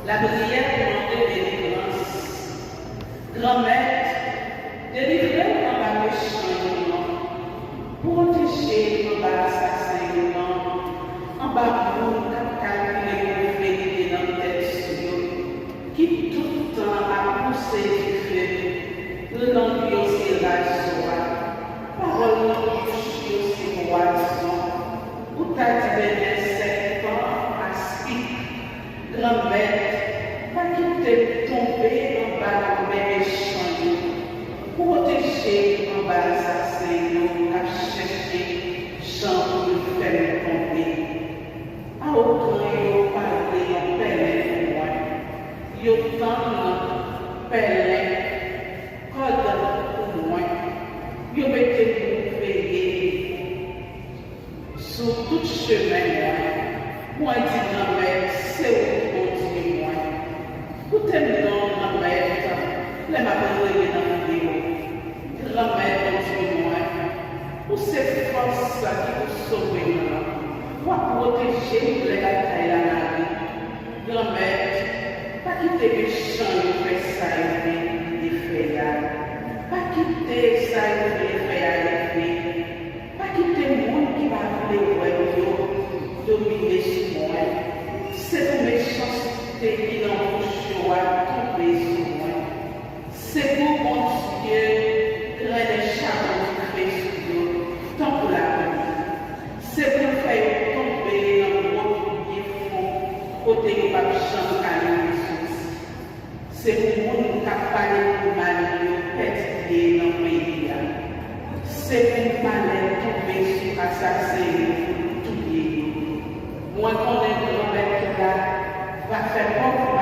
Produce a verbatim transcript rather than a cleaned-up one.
Lapriyè pou mande delivrans. Granmèt, delivre m anba mechan yo nan. Pwoteje m anba asasen yo nan, anba moun k ap kalkile move lide nan tèt yo, ki tout tan ap pouse dife, lang yo se razo a, pawòl nan bouch yo se pwazon. Ou ta di bèbè sèpan aspik. Granmèt, pa kite m tonbe anba lanmen mechan yo. Pwoteje m anba asasen yo k ap chèche jan pou yo fè m tonbe. Awogan yo pare yon pèlen pou mwen. Yo tann pèlen, kòd pou mwen. Yo mete m pou veye sou tout chemen mwen. Mwen di, Granmèt, se ou ki Bondye mwen. Koute m non, Granmèt, lè m ap rele nan non w. Granmèt, Bondye mwen, ou se fòs ki pou sove m nan. W ap pwoteje m lè batay la mare. Granmèt, pa kite mechan yo fè sa yo vle fè a. Pa kite sa yo vle fè a rive. Pa kite moun ki pa vle wè m yo domine sou mwen. Se pou mechanste ki nan bouch yo a tonbe sou mwen. Se pou Bondye grennen chabon dife sou yo tankou lapli. Se pou l fè yo tonbe nan gwo twou byen fon kote yo p ap janm ka leve soti. Se pou moun k ap pale pou mal yo pèdi pye nan peyi a. Se pou malè tonbe sou asasen yo pou l touye yo. Mwen konnen Granmèt la va fè pòv